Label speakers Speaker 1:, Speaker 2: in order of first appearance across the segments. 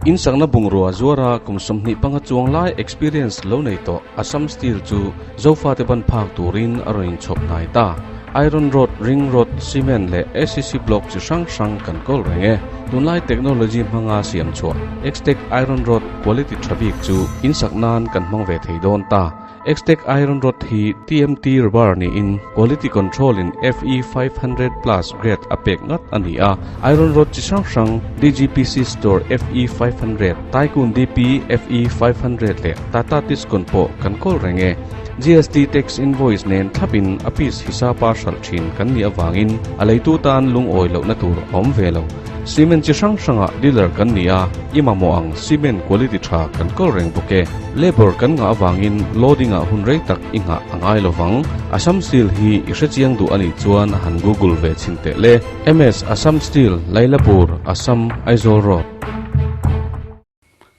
Speaker 1: In sakna bungrua zuara kum 25 chuang lai experience lo nei tawh Assam Steel chu Zofate ban phak turin a rawn inchhawp hnai ta. Iron rod, ring rod, cement leh ACC block chi hrang hrang kan kawl reng e. Tunlai technology hmanga siam chhuah Extech Iron Rod quality tha bik chu in sak nan kan hmang ve thei dawn ta. Extech Iron Rod hi TMT rubber niin quality control in FE 500 plus grade a pek ngat a ni a. Iron rod chi hrang hrang DGPC store FE 500, Tycoon DP FE 500 leh Tata Tiscon pawh kan kawl reng e. GST tax invoice nen thlapin a piece hisapa hralh thin kan nih avangin a leitu tan lungawi lohna tur a awm ve lo. Cement chi hrang hrangah dealer kan ni a, i mamawh ang cement quality tha kan kawl reng bawk e. Labour kan ngah avangin loading ah hun rei tak i nghah a ngai lovang. Assam Steel hi i hrechiang duh a nih chuan han google ve chhin teh le. MS Assam Steel, Lailapur, Assam, Aizawl Road.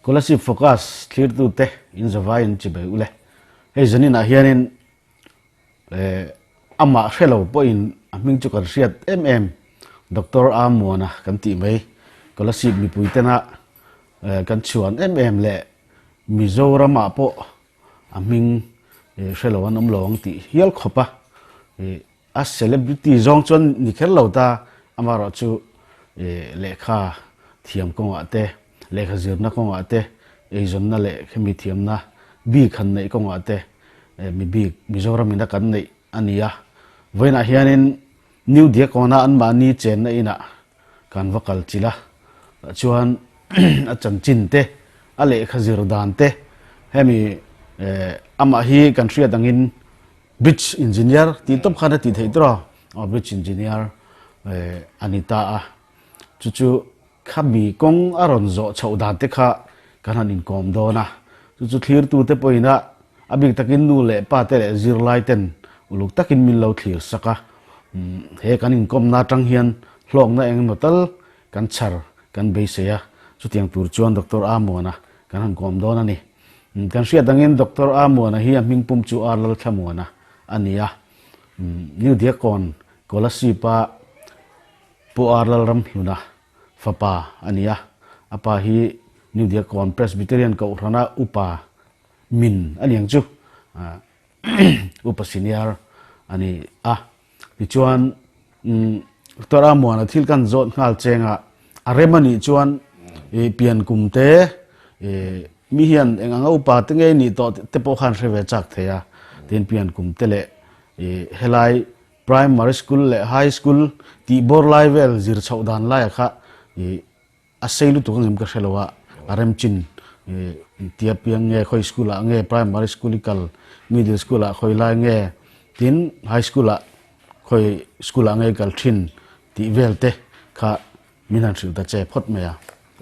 Speaker 2: Kolasib Focus thlirtute in zavai in chibei ule. Hei zaninah hianin amah hrelo pawhin a hming chu kan hriat em em Doctor A Muana kan tih mai. Kolasib mipui tena kan chhuan em em leh Mizoramah pawh a hming hrelo an awm lo ang tih hial khawp a. A celebrity zawng chuan ni kher lo ta, amaherawh chu lehkha thiam kawngah te, lehkha zirna kawngah te, eizawnna leh khemi thiamna bik han neih kawngah te mi bik Mizoram ina kan neih a ni a. Vawiinah hianin New Diakona anmahni chenna inah kan va kal chilh a, tah chuan a chanchin te, a lehkha zir dan te hemi amah hi kan hriat angin Bridge engineer tih tawp khan a tih theih tur a, aw bridge engineer a ni ta a, chu chu khami kawng a rawn zawh chhoh dan te kha kan han inkawm dawn a, chu chu thlirtu te pawhin a a bik takin nu leh pa te leh zirlai ten uluk takin min lo thlir sak a, he kan inkawmna atang hian hlawkna eng emaw tal kan chhar kan beisei a, chutiang tur chuan Doctor Amuana kan han kawm dawn a ni. Kan hriat angin Doctor A Muana hi a hming pum chu R Lalthlamuana a ni a. New Diakon Kolasib-a Pu R Lalramhluna fapa a ni a. A pa hi New Diakon Presbyterian Kohhrana upa min a ni ang chu. Upa senior a ni a. Tichuan Doctor A Muana thil kan zawt nghal chengah a rem a nih chuan pian kum te mi hian eng anga upa te ngei nih tawh te pawh khan hre ve chak thei a. Tin pian kum te leh helai primary school leh high school tih bawr lai vel zir chhoh dan laia kha A sei lutuk angem ka hre lo a, a rem chin tia piang nge khawi school ah nge primary school i kal, middle school ah khawi lai nge, tin high school ah khawi school ah nge i kal thin tih vel te kha min han hrilh ta che phawt mai a.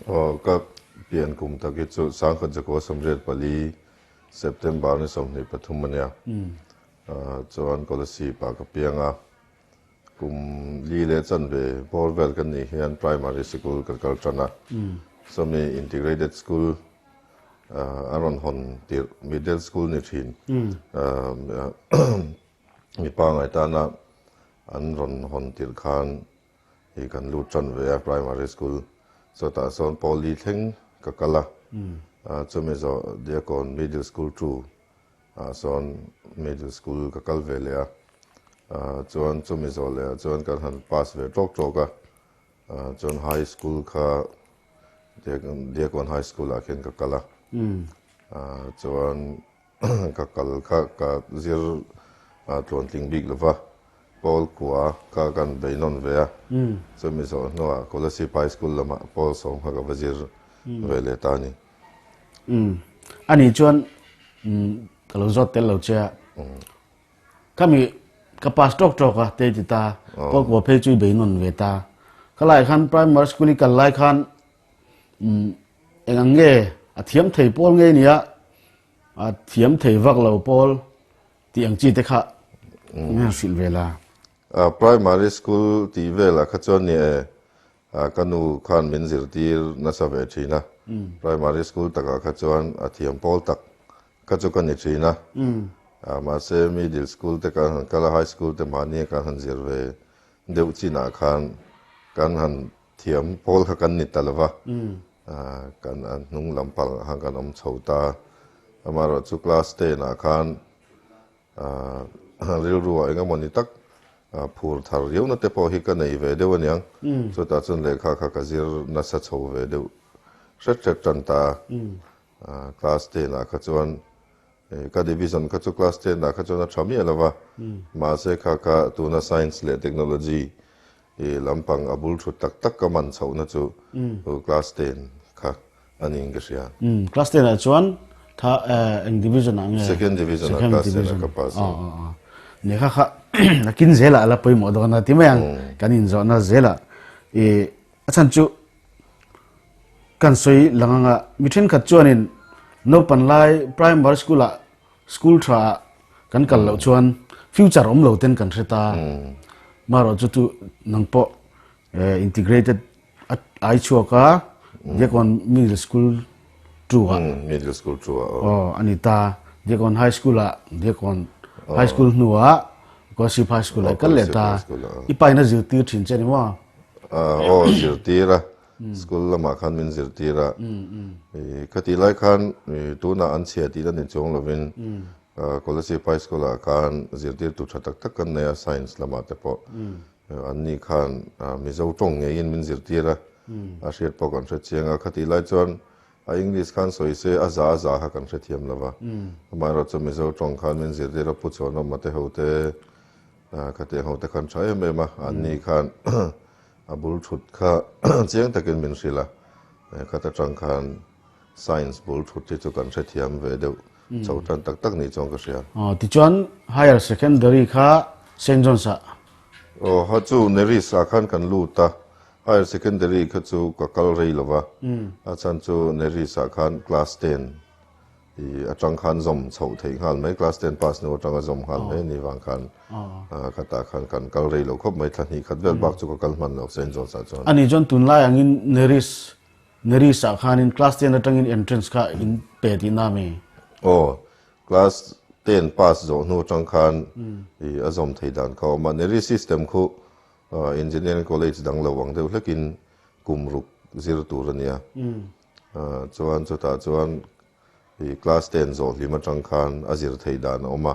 Speaker 3: Aw ka pian kum tak hi chu Sangkhat Zakua 84 September ni 23 a nia. Chuan Kolasib ah ka piang a. Kum li leh chanve bawr vel kan nih hian primary sikul kan kal tan a, sawmi integrated school a rawn hawn tirh middle school ni thin mipa ngai tana an rawn hawn tirh khan hi kan lut tan ve a primary school chutah sawn pawl li thleng ka kal a, chumi zawh Diakon middle school two Ah sawn middle school ka kal ve leh a, chuan chumi zawh leh ah chuan kan han pass ve tawk tawk a, chuan high school kha Diakon high school ah khian ka kal a, chuan ka kal kha ka zir tluantling bik lova, Pawl kua kha kan bei nawn ve a, chumi zawh hnuah Kolasib high school lamah Pawl sawm kha ka va zir ve leh ta a ni.
Speaker 2: Umm ani chuan ka lo zawt tel lo che a, khami ka pass tawk tawk a te ti ta, pawl kua phei chu i bei nawn ve ta, khalai khan primary school i kal lai khan eng ang nge a thiam thei pawl nge nia, a thiam thei vak lo pawl tih ang chi te kha nge hrilh ve la.
Speaker 3: Primary school tih velah kha chuan ni e, Ka nu khan min zirtir nasa ve thin a, primary school takah kha chuan a thiam pawl tak kha chu ka ni thin a, mahse middle school te kan han kal a, high school te mahni kan han zir ve deuh chinah khan kan han thiam pawl kha kan ni ta lo va. Kan a hnung lam pangah khan kan awm chho ta. Amaherawhchu class ten ah khan rilru ah eng emaw ni tak phur thar riau na te pawh hi ka nei ve deuh aniang. Chutah chuan lehkha kha ka zir nasa chho ve deuh hret hret tan ta a. Class ten ah kha chuan ka division kha chu class ten ah kha chuan a tha miah lo va. Mahse kha kha tuna science leh technology lampang a bul thut tak tak ka man chhohna chu class ten kha a niin ka hria.
Speaker 2: Class ten ah chuan tha eng division ah nge?
Speaker 3: Second division ah class ten ah ka pass a.
Speaker 2: Ni kha kha nakin zelah a la pawimawh dawn a ti mai ang kan inzawhna zelah i a chhan chu kan sawi lang anga mi thenkhat chuanin naupang lai primary school ah School tha ah kan kal loh chuan future awm lo ten kan hre ta. Marawh chu chu nang pawh integrated a ai chhuak a Diakon Middle School 2 ah.
Speaker 3: Middle School 2 ah.
Speaker 2: Aw a ni ta. Diakon High School ah Diakon High School hnu ah Kolasib High School ah i kal leh ta. I pa in a zirtir thin che ni maw?
Speaker 3: Aw zirtir a. School lamah khan min zirtir a, ka tih lai khan tunah an chhia tih la ni chuang lovin Kolasib High School ah khan zirtirtu tha tak tak kan nei a, Science lamah te pawh an ni khan Mizo tawng ngeiin min zirtir a, a hriat pawh kan hre chiang a, khatih lai chuan a English khan sawi se a za a za kha kan hrethiam lova, amaherawhchu chu Mizo tawng khan min zirtir a, Pu Chhuanawma te ho te, khatiang ho te khan tha em em a, an ni khan A bul thut kha chiang takin min hrilh a, khat atang khan Science bul thut hi chu kan hrethiam ve deuh chho tan tak tak ni chuan ka hria.
Speaker 2: Aw, tichuan Higher Secondary kha Saint John's ah?
Speaker 3: Aw, ha chu Neris ah khan kan lut a, Higher Secondary kha chu ka kal rei lo va, a chhan chu Neris ah khan Class ten I atang khan zawm chhoh theih nghal mai, class ten pass hnu atanga zawm nghal mai ani vang khan khatah khan kan kal rei lo khawp mai, thla hnih khat vel bak chu ka kal hman lo Saint John's ah chuan.
Speaker 2: Ani chuan tunlai angin Neris, Neris ah khanin class ten atangin entrance kha in pe tihna ami?
Speaker 3: Aw, class ten pass zawh hnu atang khan i a zawm thei dan kha a awm a, Neris system khu Engineering college dang lo ang deuh hlekin kum ruk zir tur a nia. Chuan chutah chuan i class ten zawh hlim atang khan a zir theih dan a awm a.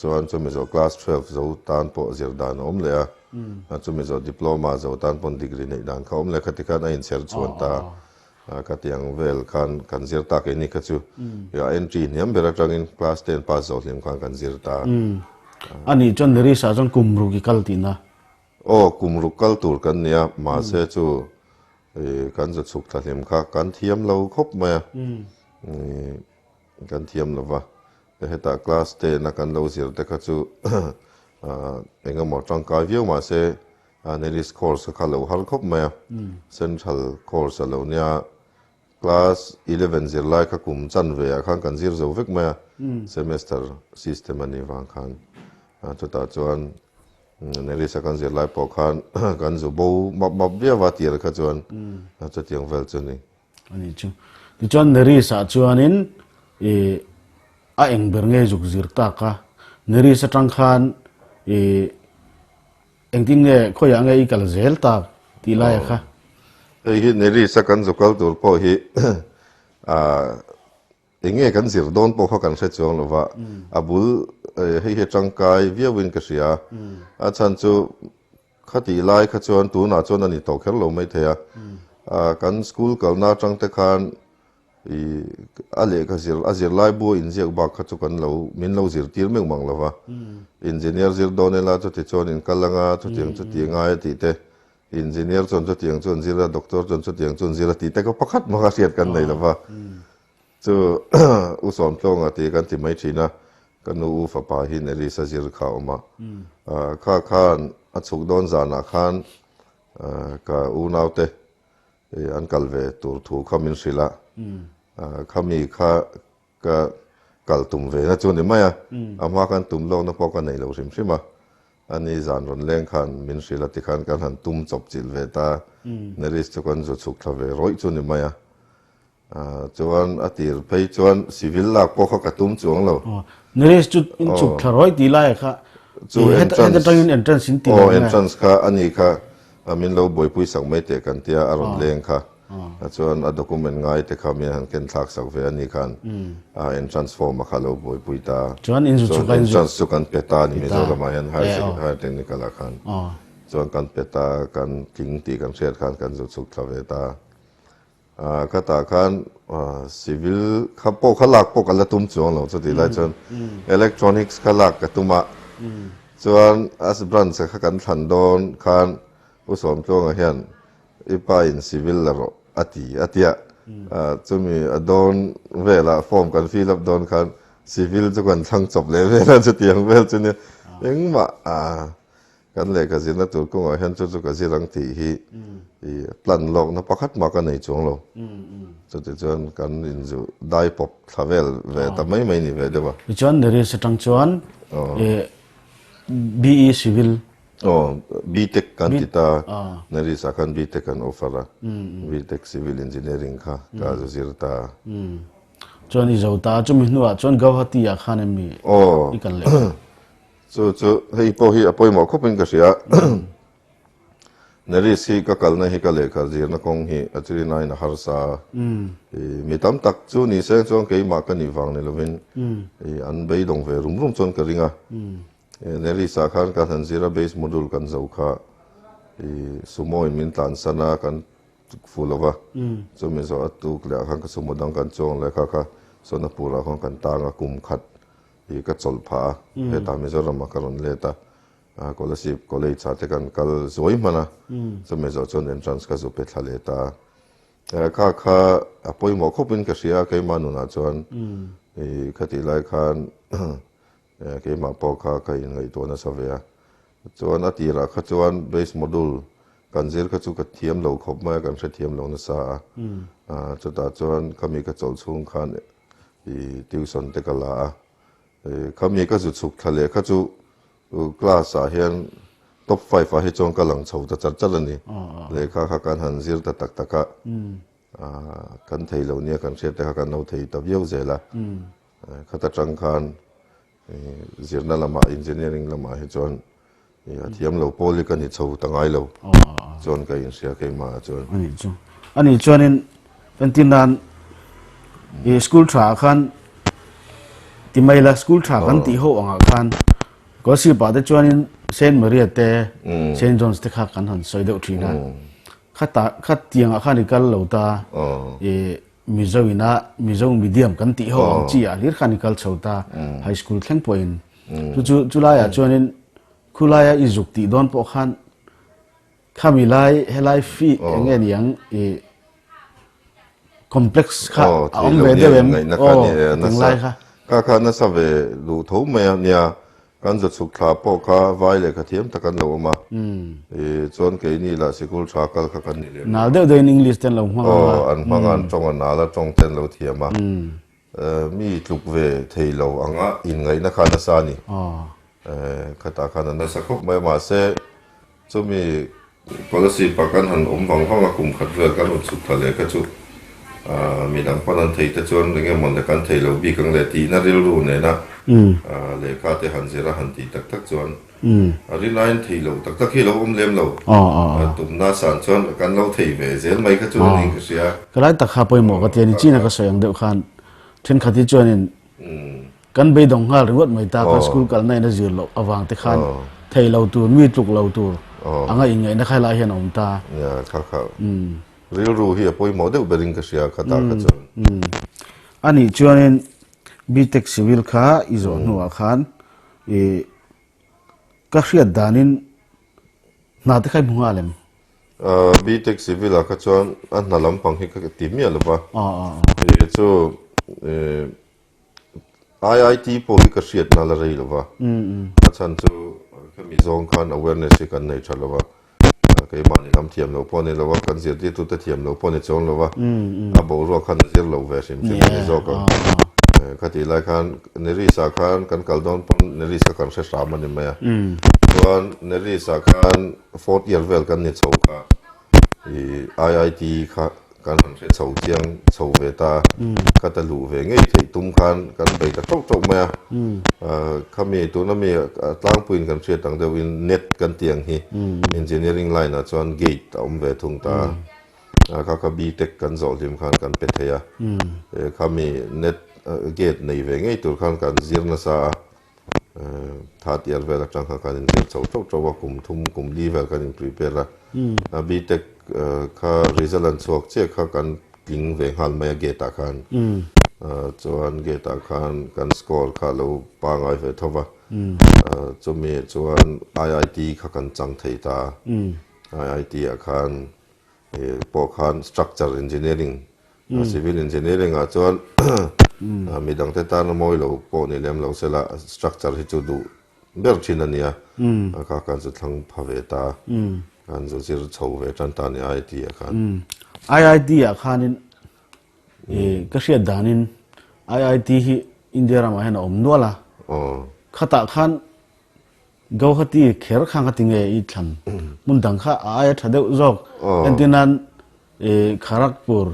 Speaker 3: Chuan chumi zawh class 12 zo tan pawh zir dan a awm leh a. Chumi zawh diploma zo tan pawn degree neih dan kha a awm leh khati khan a inchher chhuan ta. Khatiang vel khan kan zir ta keini kha chu a entry hniam ber atangin class ten pass zawh hlim khan kan zir ta.
Speaker 2: Ani chuan Nerisa chuan kum ruk i kal tihna.
Speaker 3: Aw, kum ruk kal tur kan nia, mahse chu kan za chhuk thla hlim kha kan thiam lo khawp mai a, kan thiam lo va, hetah class ten a kan lo zir te kha chu eng emaw tangkai viau mahse Neris course kha lo har khawp mai a, central course a lo nia, Class 11 zirlai kha kum chanve ah khan kan zir zo vek mai a, semester system a nih vang khan chutah chuan Nerisa kan zirlai pawh khan kan zu bo map map viau a tir kha chuan chutiang vel chu a ni.
Speaker 2: A ni chu. Tichuan Nerisa chuanin i a eng ber nge zuk zir tak a, Nerisa tang khan i Engtin nge khawiah nge i kal zel tak tih laia kha?
Speaker 3: Hei hi Neris a kan zu kal tur pawh hi eng nge kan zir dawn pawh kha kan hre chuang lo va, a bul hei hi tangkai viauin ka hria. A chhan chu khatih lai kha chuan tunah chuan a ni tawh kher lo maithei a, kan school kalna atang te khan I a lehkha zir a zirlai bu a inziak bak kha chu kan lo min lo zirtir meuh mang lo va. Engineer zir dawn ila chuti chuan in kal anga chutiang chuti ngai a tih te, engineer chuan chutiang chu an zir a, doctor chuan chutiang chu an zir a tih te kha pakhat mah kha hriat kan nei lo va. Chu U Sawmtlawnga tih kan ti mai thin a, ka nu u fapa hi Nelisa zir kha a awm a. Kha khan a chhuk dawn zanah khan ka unaute An kal ve tur thu kha min hrilh a, khami kha ka kal tum ve na chu ni mai a, a hma khan tum lawkna pawh ka nei lo hrim hrim a, ani zan rawn leng khan min hrilh a tikhan kan han tum chawp chilh ve ta, Neris chu kan zu chhuk thla ve rawih chu ni mai a. Chuan a tir phei chuan civil lak pawh kha ka tum chuang lo.
Speaker 2: Neris chu in chhuk thla rawih tih lai kha
Speaker 3: chu entrance
Speaker 2: atangin entrance in ti lo
Speaker 3: entrance kha ani kha min lo buaipui sak mai teh kan tia a rawn leng kha. Chuan a document ngai te kha min han ken thlak sak ve a ni khan a entrance form a kha lo buaipui ta.
Speaker 2: Chuan in zu
Speaker 3: Chuan
Speaker 2: chhuk a in zu
Speaker 3: entrance chu kan pe ta a ni
Speaker 2: pe ta.
Speaker 3: Mizoramah hian higher
Speaker 2: E
Speaker 3: sec
Speaker 2: aw.
Speaker 3: higher technical ah khan.
Speaker 2: Aw.
Speaker 3: Chuan kan pe ta, kan tling tih kan hriat khan kan zu chhuk thla ve ta. Ah khatah khan civil kha pawh kha lak pawh ka la tum chuang lo chutih lai chuan electronics kha lak ka tum a. Chuan as branch kha kan thlan dawn khan Pu Sawmtluanga hian I pa in civil la rawh a ti a tia. Chumi a dawn velah form kan fill up dawn khan civil chu kan thlang chawp leh vel a chutiang vel chu nia engmah kan lehkha zirna tur kawngah hian chu chu ka zir ang tih hi i plan lawkna pakhat mah ka nei chuang lo. Chutichuan kan inzu dai pawp thla vel ve ta mai mai ni ve deuh a.
Speaker 2: Tichuan Neris atang chuan BE Civil
Speaker 3: Aw, BTech kan ti ta, Naris ah khan BTech an offer a, BTech Civil Engineering kha ka zu zir ta.
Speaker 2: Chuan i zo ta, chumi hnuah chuan Gauhati ah khan em mi i kal leh?
Speaker 3: Aw, chu chu hei pawh hi a pawimawh khawpin ka hria. Naris hi ka kalna hi ka lehkha zirna kawng hi a chirinain a harsa a, mi tam tak chu ni seng chuan keimah ka nih vang ni lovin an beidawng ve rum rum chuan ka ring a. Neris ah khan kan han zir a base module kan zo kha i sumo in min tlan san a kan fu lo va chumi zawh a tuk leh ah khan ka sumo dang kan chuang leh kha kha Sonapur ah khawn kan tang a kum khat i ka chawlh phah a hetah Mizoram ah ka rawn let a Kolasib college ah te kan kal zuai hman a chumi zawh chuan entrance ka zu pe thla leh ta a kha kha a pawimawh khawp in ka hria keimah nunah chuan i khatih lai khan Keimah pawh kha ka inngaihtuah nasa ve a, chuan a tirah kha chuan base module kan zir kha chu ka thiam lo khawp mai a, kan hrethiam lo nasa a, chutah chuan khami ka chawlh chhung khan i tuition te ka la a, khami ka zu chhuk thla leh kha chu class ah hian top five ah hi chuan ka lang chho ta char char a ni, lehkha kha kan han zir ta tak tak a, kan thei lo nia kan hriat te kha kan lo thei ta viau zel a. Khat atang khan zirna lamah engineering lamah hi chuan a thiam lo pawl hi ka ni chho ta ngai lo chuan ka inhria keimah ah chuan.
Speaker 2: Ani chu ani chuanin entir nan i school tha ah khan ti mai la school tha kan tih ho angah khan Kawlsip ah te chuanin Saint Maria te Saint John's te kha kan han sawi deuh thin a khata khatiangah khan i kal lo ta i Mizo ina Mizo medium kan tih ho ang chi ah hlir khan i kal chho ta, high school thleng pawhin. Chu chu chulaiah chuanin khulaia i zuk tih dawn pawh khan khami lai helai fee eng nge ni ang i complex kha a awm ve deuh em? Aw ting lai kha.
Speaker 3: Kha kha nasa ve duh tho mai a nia Kan za chhuk thla pawh kha vai lehkha thiam tak an lo awm a, i chuan keini lah sikul tha kal kha kan ni lem lo.
Speaker 2: Nal deuh deuhin English te an lo hmang ang a.
Speaker 3: Aw, an hmang a, an tawng a nal a, tawng te an lo thiam a. Mi tluk ve thei lo anga inngaihna kha nasa a ni. Khatah khan a nasa khawp mai a, mahse Chumi policy pa kan han awm vang vang a, kum khat vel kan rawn chhuk thla leh kha chu midang pawn an thei te chuan eng emaw le kan thei lo bik ang le tihna rilru nena lehkha te han zir a han tih tak tak chuan a rinaiin thei lo tak tak hi lo awm lem lo. Tumna san chuan kan lo thei ve zel mai kha chu a niin ka hria.
Speaker 2: Ka lai tak kha pawimawh ka ti a ni, China ka sawi ang deuh khan thenkhat hi chuanin Kan beidawng nghal ringawt mai ta, kan school kalna in a zir loh avang te khan thei lo tur, mi tluk lo tur anga inngaihna kha helai hian a awm ta.
Speaker 3: Nia, kha kha rilru hi a pawimawh deuh berin ka hria kha ta kha chuan.
Speaker 2: Anih chuanin BTech Civil kha i zawh hnuah khan i ka hriat danin hna te kha i hmu nghal em?
Speaker 3: BTech Civil ah kha chuan a hna lampang hi ka ti miah lo va, chu IIT pawh hi ka hriatna la rei lo va, a chhan chu khami zawng khan awareness hi kan nei tha lo va, keimahni lam thiam lo pawh a ni lo va, kan zirtirtute thiam lo pawh a ni chuang lo va, a boruak khan a zir lo ve hrim hrim a ni zawk ang. Khatih lai khan Neris ah khan kan kal dawn pawn Neris kha kan hre hram a ni mai a, chuan Neris ah khan fourth year vel kan ni chho kha i IIT kha Kan han hre chho chiang chho ve ta, ka ta luh ve ngei theih tum khan kan bei ta tauh tauh mai a. Khami tuna mi tlangpuiin kan hriat ang deuhin net kan tih ang hi engineering line ah chuan gate a awm ve thung ta. Kha kha B-Tech kan zawh hlim khan kan pe thei a. Khami net gate nei ve ngei tur khan kan zir nasa a. Third year vel atang khan kan inzir chho teuh teuh a, kum thum kum li vel kan in prepare a. B-Tech kha result an chhuak chiah kha kan tling ve nghal mai a gate ah khan. Chuan gate ah khan kan score kha a lo pangai ve tho va. Chumi chuan IIT kha kan chang thei ta a. IIT ah khan pawh khan structure engineering, civil engineering ah chuan midang te tan a mawi lo pawh ni lem lo sela structure hi chu duh ber thin a nia. Kha khan chu thlang pha ve ta a, khan chu zir chho ve tan ta a ni IIT ah khan.
Speaker 2: IIT ah khanin ka hriat danin IIT hi India ramah hian a awm nual a, khatah khan Guwahati kher kha nga tinge i thlan hmun dang kha a aia tha deuh zawk entir nan Kharagpur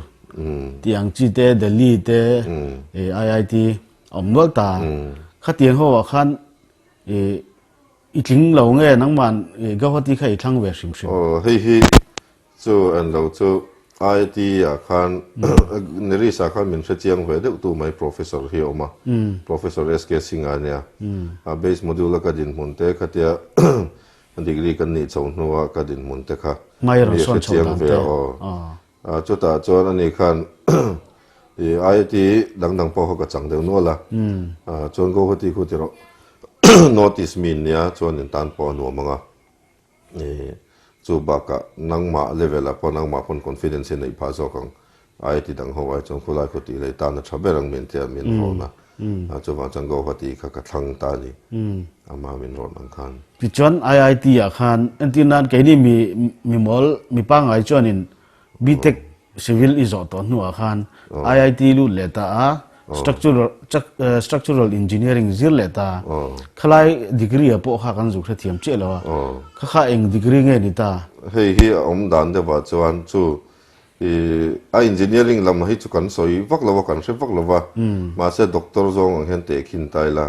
Speaker 2: tih ang chi te Delhi te IIT a awm nual ta khatiang ho ah khan i tling lo nge nangman Guwahati kha i thlang ve hrim hrim.
Speaker 3: Aw hei hi Chu en lo chu IIT ah khan Neris ah khan min hre chiang ve deuh tu mai Professor hi a awm a, Professor SK Singh a nia. A base module a ka dinhmun te khatia degree kan nih chho hnua ka dinhmun te kha mi hre chiang ve a aw. Chutah chuan ani khan IIT dang dang pawh kha ka chang deuh nual a, chuan Guwahati khu ti rawh North East mi nia chuan in tan pawh a nuam ang a. Chu bakah nangmah level ah pawh nangmah pawn confidence hi neih phah zawk ang. IIT dang ho ai chuan khulai khaw tih leh tan a tha ber ang min tia min rawn a. Chuvang chuan Guwahati kha ka thlang ta a ni. Ama min rawn ang khan.
Speaker 2: Tichuan IIT ah khan entir nan keini mi mimawl mi pangngai chuanin BTech Civil i zawh tawh hnuah khan IIT lut leh ta a, structural structural engineering zir leh ta. Khalai degree ah pawh kha kan zuk hrethiam chiah lo a, kha kha eng degree nge ni ta?
Speaker 3: Hei hi a awm dan deuh ah chuan chu i a engineering lam hi chu kan sawi vak lo a, kan hre vak lo va, mahse doctor zawng ang hian tehkhin ta ila,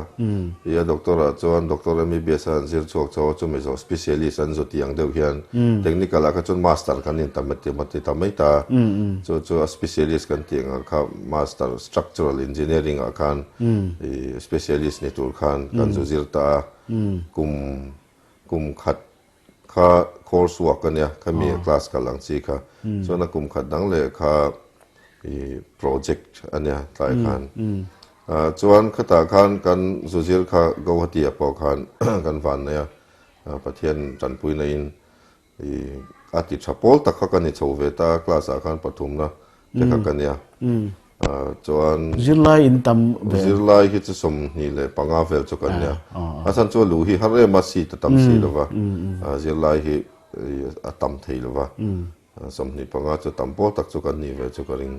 Speaker 3: i a doctor ah chuan doctor MBBS a an zir chhuak chho a, chumi zawh specialist an zu tih ang deuh hian Technical ah kha chuan master kan in tam a ti ta mai ta. Chu chu a specialist kan tih ang ah kha master structural engineering ah khan i specialist ni tur khan kan zu zir ta a. Kum kum khat kha course work a nia khami class kal ang chi kha. Chuan a kum khat dang leh kha i project a nia tlai khan. Chuan khatah khan kan zu zir kha Guwahati ah pawh khan kan van nei a. Pathian tanpuina in i a ti tha pawl tak kha ka ni chho ve ta, class ah khan pathumna te kha ka nia. Chuan
Speaker 2: Zirlai in tam ve.
Speaker 3: Zirlai hi chu 25 vel chu kan nia. A chhan chu a luh hi har em a, seat a tam si lo va, zirlai hi a tam thei lo va, 25 chu tam pawl tak chu kan nih ve chu ka ring.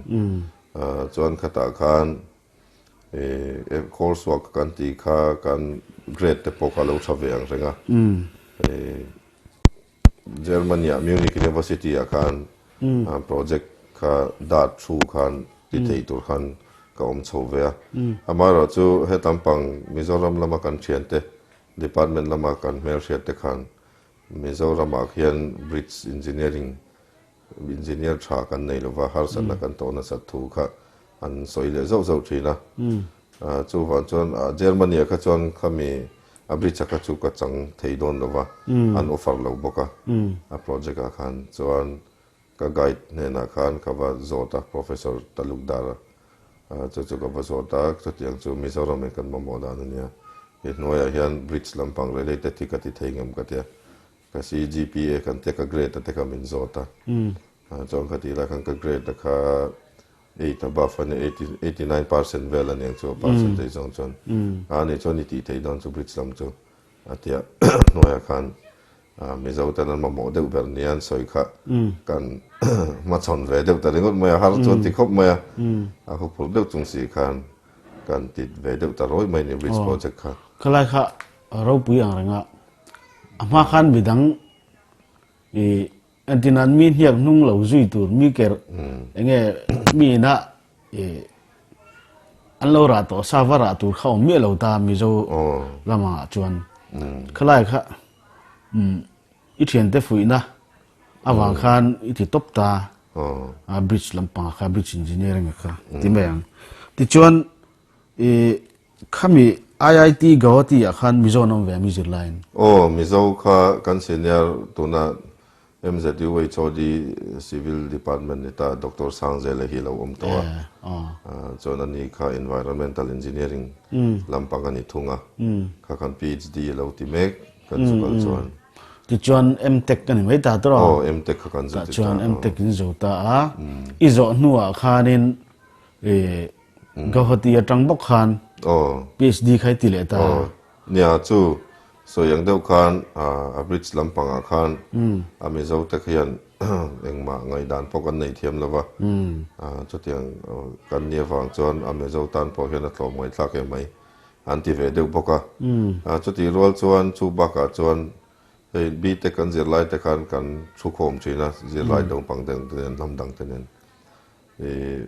Speaker 3: Chuan khatah khan Course work kan tih kha kan grade te pawh kha a lo tha ve ang reng a. Germany ah Munich University ah khan project kha dat thu khan ti thei tur khan ka awm chho ve a. Amaherawhchu hetlampang Mizoram lama kan thiante department lama kan hmelhriat te khan Mizoram ah khian bridge engineering Engineer tha kan nei lova, harsatna kan tawh nasat thu kha an sawi leh zauh zauh thin a. Chuvang chuan Germany ah kha chuan khami a bridge ah kha chu ka chang thei dawn lova, an offer lo bawk a, a project ah khan chuan ka guide hnenah khan ka va zawt a, Professor Talukdar a, chu chu ka va zawt a, chutiang chu Mizoram in kan mamawh dan a nia, he hnuaiah hian bridge lampang related hi ka ti thei ngem ka tia. Ka CGPA kan tia ka grade a te kha min zawt a. Chuan kha tih lai khan ka grade a kha 8 above a ni, 89% vel a ni ang chu a percentage zawng chuan. A ni chuan i tih theih dawn chu bridge lam chu a tia hnuaiah khan Mizo ten an mamawh deuh ber nia an sawi kha kan hmachhawn ve deuh ta ringawt mai a, har chuan ti khawp mai a, a huphurh deuh chung si khan kan ti ve deuh ta rawih mai ni bridge project kha.
Speaker 2: Khalai kha ropui ang renga A hma khan midang i entirnan mi hniak hnung lo zui tur mi ker enge mi inah i an lo rah tawh sa va rah tur kha awm miah lo ta Mizo lamah chuan khalai kha i thiante fuihna avang khan i ti tawp ta. A bridge lampangah kha bridge engineering a kha ti mai ang. Tichuan i khami IIT Guwahati ah khan Mizo an awm ve a mi zirlaiin.
Speaker 3: Aw Mizo kha kan senior tuna MZU HOD Civil Department ni ta Doctor Sangzela hi lo awm tawh a. Chuan ani kha Environmental Engineering lampang a ni thung a. Kha khan PhD a lo ti mek kan zu kal chuan.
Speaker 2: Tichuan MTech ka ni mai ta tawh a.
Speaker 3: Aw MTech kha kan zu ti ta.
Speaker 2: Chuan MTech in zo ta a. I zawh hnuah khanin Guwahati atang bawk khan PhD kha i ti leh ta.
Speaker 3: Aw nia chu sawi ang deuh khan a bridge lampangah khan a Mizo te khian engmah ngaihdan pawh kan nei thiam lo va. Chutiang kan nih avang chuan a Mizo tan pawh hian a tlawm ngaihthlak em mai. An ti ve deuh bawk a. Chutih rual chuan chu bakah chuan hei BTech kan zirlai te khan kan thu khawm thin a, zirlai naupang dang te nen hnam dang te nen.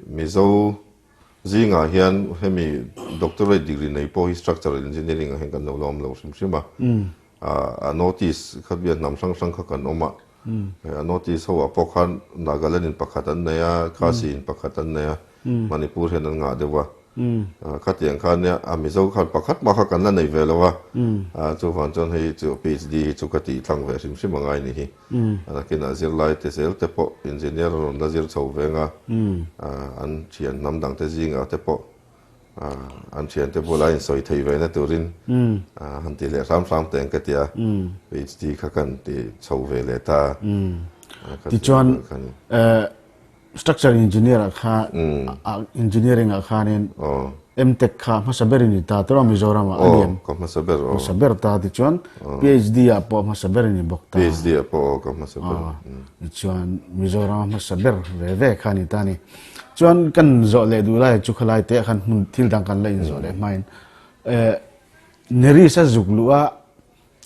Speaker 3: Mizo zingah hian hemi doctorate degree nei pawh hi structural engineering ah hian kan lo la awm lo hrim hrim a. A notice kha bian hnam hrang hrang kha kan awm a. A notice ho ah pawh khan Nagaland in pakhat an nei a, Khasi in pakhat an nei a, Manipur hian an ngah deuh a. Khatiang kha nia a Mizo khan pakhat mah kha kan la nei ve lo a. Chuvang chuan hei chu PhD hi chu ka tih thlang ve hrim hrim a ngai ni hi. Nakinah zirlai te zel te pawh engineer a rawn la zir chho veng a, an thian hnam dang te zingah te pawh An thiante bulah a insawi thei ve na turin han ti leh hram hram teng ka ti a, PhD kha kan ti chho ve leh ta.
Speaker 2: Tichuan structure engineer ah kha engineering ah khanin MTech kha hmasa ber in ni ta tawh a Mizoram ah a lian.
Speaker 3: Ka hmasa ber aw.
Speaker 2: Hmasa ber ta tichuan PhD ah pawh hmasa ber in ni bawk ta.
Speaker 3: PhD ah pawh aw ka hmasa ber.
Speaker 2: Tichuan Mizoram a hmasa ber ve ve kha a ni ta a ni. Chuan kan zawh leh duh lai chu khalai te khan hmun thil dang kan la inzawh leh hmain Neris a zuk luh a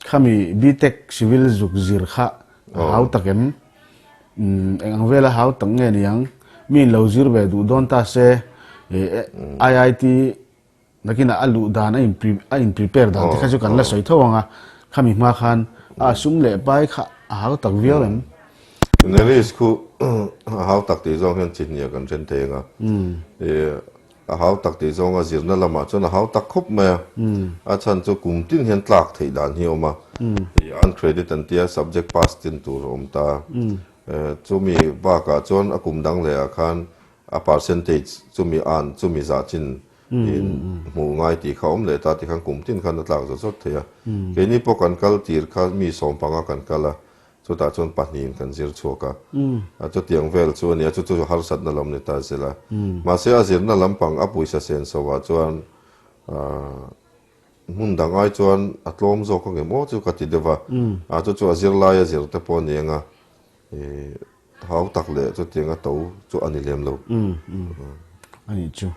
Speaker 2: khami BTech civil zuk zir kha a hau tak em? Eng ang vela hau tak nge niang? Mi in lo zir ve duh dawn ta se IIT Nakinah a luh dan a in a in prepare dan te kha chu kan la sawi tho ang a, khami hma khan a sum leh pai kha a hau tak viau em?
Speaker 3: Neris khu a hau tak tih zawng hian chihnia kan then thei ang a, a hau tak tih zawnga zirna lamah chuan a hau tak khawp mai a, a chhan chu kum tin hian tlak theih dan hi a awm a, uncredit an tia subject pass tin tur a awm ta, chumi bakah chuan a kum dang lehah khan a percentage chumi an chumi zah chin in hmuh ngai tih kha awm leh ta tikhan kum tin khan a tlak zawt zawt thei a. Keini pawh kan kal tir kha mi sawmpanga kan kal a, chutah chuan pahnihin kan zir chhuak a. Chutiang vel chu a ni a, chu chu harsatna lam ni ta zel a. Mahse a zirna lampang a pawisa sen so ah chuan hmun dang ai chuan a tlawm zawk ang em aw chu ka ti deuh a. Chu chu a zirlai a zir te pawh a ni ang a. Hau tak leh chutiang a to chu a ni lem lo.
Speaker 2: A nih chu.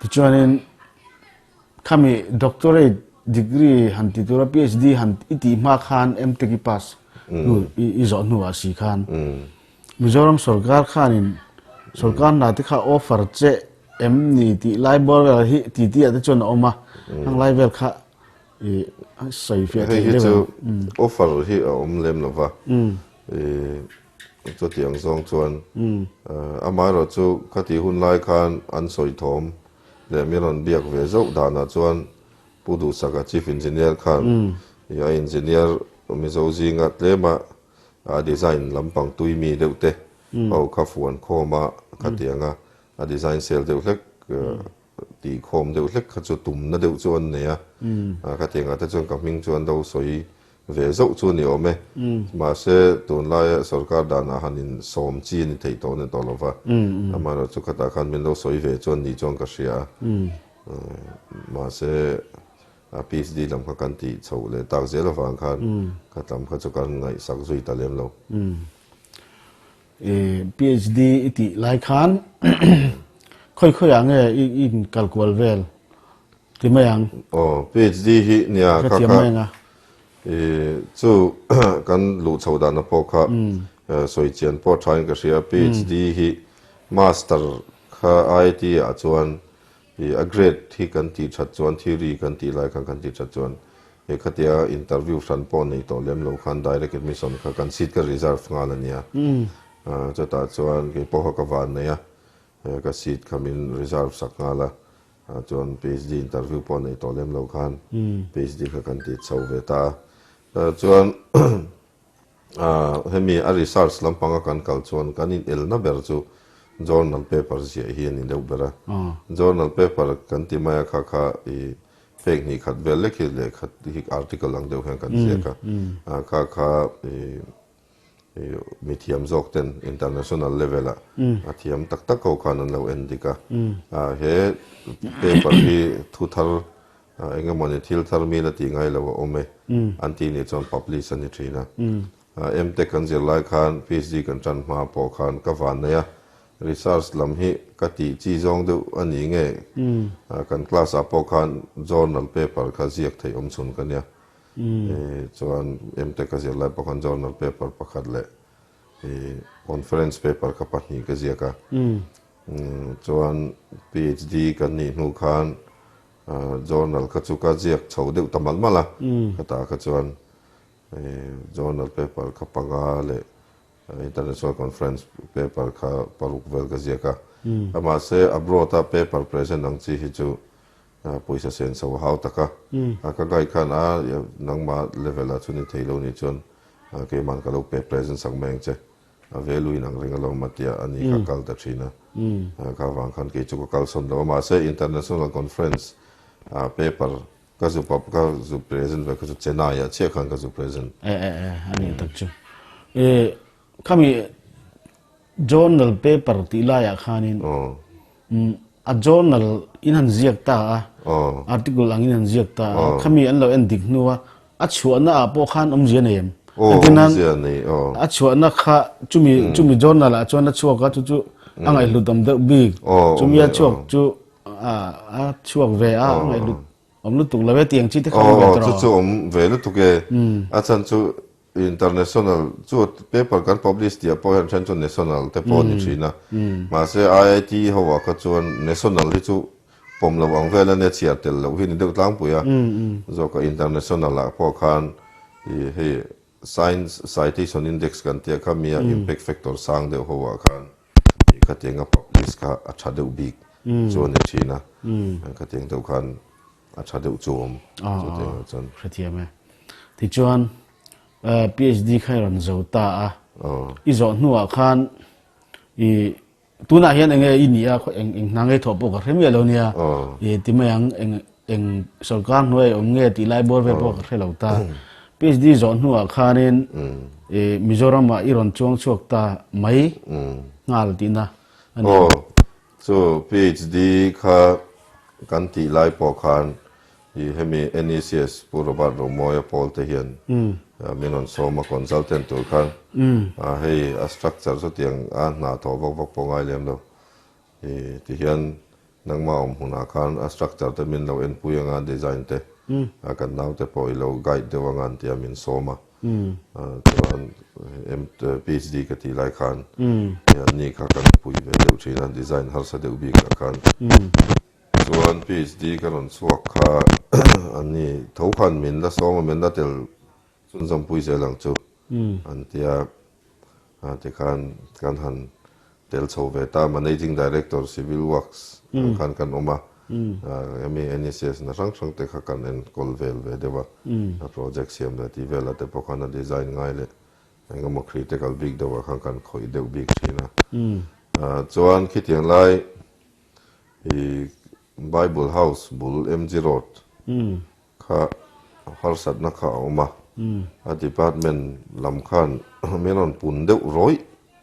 Speaker 2: Tichuanin khami doctorate degree han ti tura PhD han i tih hma khan MTech i pass hnu i zawh hnuah si khan Mizoram sorkar khanin sorkar hna te kha offer che em ni tih lai bawr vel hi ti tih ah te chuan a awm a, hang lai vel kha I sawi fiah
Speaker 3: thei deuh em? Hei hi chu offer hi a awm lem lo va, chutiang zawng chuan amaherawh chu khati hun lai khan an sawi thawm leh min rawn biak ve zauh danah chuan Pu Duhsaka Chief Engineer khan a engineer Mizo zinga tlema a design lampang tui mi deuh te ho kha fuan khawm a khatianga a design sel deuh hlek Tih khawm deuh hlek kha chu tumna deuh chu an nei a, ka tiangah te chuan ka hming chu an lo sawi ve zauh chu a ni awm e. Mahse, tunlaia sorkar danah han in sawm chi a ni theih tawh a ni tawh lo va, amaherawh chu khatah khan min lo sawi ve chuan ni chuan ka hria a. Mahse, PhD lam kha kan tih chhoh leh tak zel avang khan kha lam kha chu kan ngaihsak zui ta lem lo.
Speaker 2: PhD i tih lai khan khawi khawi ah nge i in kal kual vel ti mai ang?
Speaker 3: Aw, PhD hi nia kha kha i chu kan luh chho dahna pawh kha sawi chian pawh tha in ka hria. PhD hi master kha IIT ah chuan I a grade hi kan tih that chuan theory kan tih lai khan kan tih that chuan he khatia interview hran pawh nei tawh lem lo khan direct admission kha kan seat ka reserve nghal a nia. Chutah chuan kei pawh kha ka van nei a, ka seat kha min reserve sak nghal a, chuan PhD interview pawh neih tawh lem lo khan PhD kha kan ti chho ve ta a. Chuan hemi a research lampanga kan kal chuan kan inelna ber chu journal paper ziah hi a ni deuh ber a. Journal paper kan ti mai a kha kha i fake hnih khat vel lek hi lehkha hi article ang deuh hian kan ziak a. Kha kha i mi thiam zawk ten international level ah a thiam tak tak ho khan an lo en dik a. He paper hi thu thar eng emawni thil thar mi la tih ngai lo a awm e an tih nih chuan publish a ni thin a. MTech kan zir lai khan PhD kan tan hma pawh khan ka van nei a, research lam hi ka tih chi zawng deuh a ni nge kan class ah pawh khan journal paper kha ziak theih awm chhun ka nia. Chuan MTech ka zir lai pawh khan journal paper pakhat leh conference paper kha pahnih ka ziak a. Chuan PhD kan nih hnu khan journal kha chu ka ziak chho deuh ta malh malh a. Khatah kha chuan journal paper kha panga leh international conference paper kha paruk vel ka ziak a. Mahse abroad a paper present ang chi hi chu Pawisa sen chho a hau tak a, ka guide khan a nangmah level ah chu ni thei lo nih chuan keiman ka lo pe present sak mai ang che, a value in ang reng alawm a tia a ni kha kal ta thin a, kha vang khan kei chu ka kal sawn lo a, mahse international conference paper ka zu ka zu present ve kha chu Chennai ah chiah khan ka zu present.
Speaker 2: E e e a nih tak chu. E khami Journal paper tih laiah khanin a journal in han ziak ta a, article angin han ziak ta a, khami an lo en dik hnu a, a chhuahna ah pawh khan awmzia nei em? Engtin a chhuahna kha chumi chumi journal ah chuan a chhuak a, chu chu a ngaihhlut awm deuh bik, chumi a chhuak chu a chhuak ve a, a ngaihhlut awm lutuk lo e tih ang chi te kha awm ve tawh.
Speaker 3: Chu chu awm ve lutuk e, a chhan chu International chu paper kan publish tih ah pawh hian then chu national te pawh a ni thin a. Mahse IIT ho ah kha chuan national hi chu pawm lo ang vel a nia chhiar tel loh hi ni deuh tlangpui a. Zawk a international ah pawh khan ih hei science citation index kan tih ah kha mi a impact factor sang deuh ho ah khan ih khatiang a publish kha a tha deuh bik chu a ni thin a. Khatiang deuh khan a tha deuh chu awm chutiang ah chuan.
Speaker 2: Hrethiam e. Tichuan PhD kha i rawn zo ta a, i zawh hnuah khan i tunah hian enge i nih a, eng eng hna ngei thawh pawh ka hre miah lo nia, i ti mai ang eng eng sorkar hnuai awm nge tih lai bawr vel pawh ka hre lo ta. PhD zawh hnuah khanin i Mizoramah i rawn chuang chhuak ta mai nghal tihna a ni.
Speaker 3: Chu PhD kha kan tih lai pawh khan I hemi NECS Pu Robert Romawia pawl te hian min rawn sawm a consultant tur khan hei a structure chutiang a hna thawh vak vak pawh ngai lem lo. I ti hian nangmah awm hunah khan a structure te min lo enpui anga design te kan naute pawh i lo guide deuh anga an tia min sawm a. Chuan PhD ka tih lai khan ni kha kan pui ve deuh thin a design harsa deuh bikah khan. Chuan PhD ka rawn chhuak kha an ni tho khan min la sawm a, min la tel chhunzawmpui zel ang chu an tia. Tikhan kan han tel chho ve ta, Managing Director Civil Works ang khan kan awm a, hemi NECS na hrang hrang te kha kan enkawl vel ve deuh a, a project siam leh tih velah te pawh khan a design ngai leh eng emaw critical bik deuhah khan kan khawih deuh bik thin a. Chuan khitiang lai I Bible House bul MG Road kha harsatna kha a awm a, a department lam khan min rawn pun deuh rawih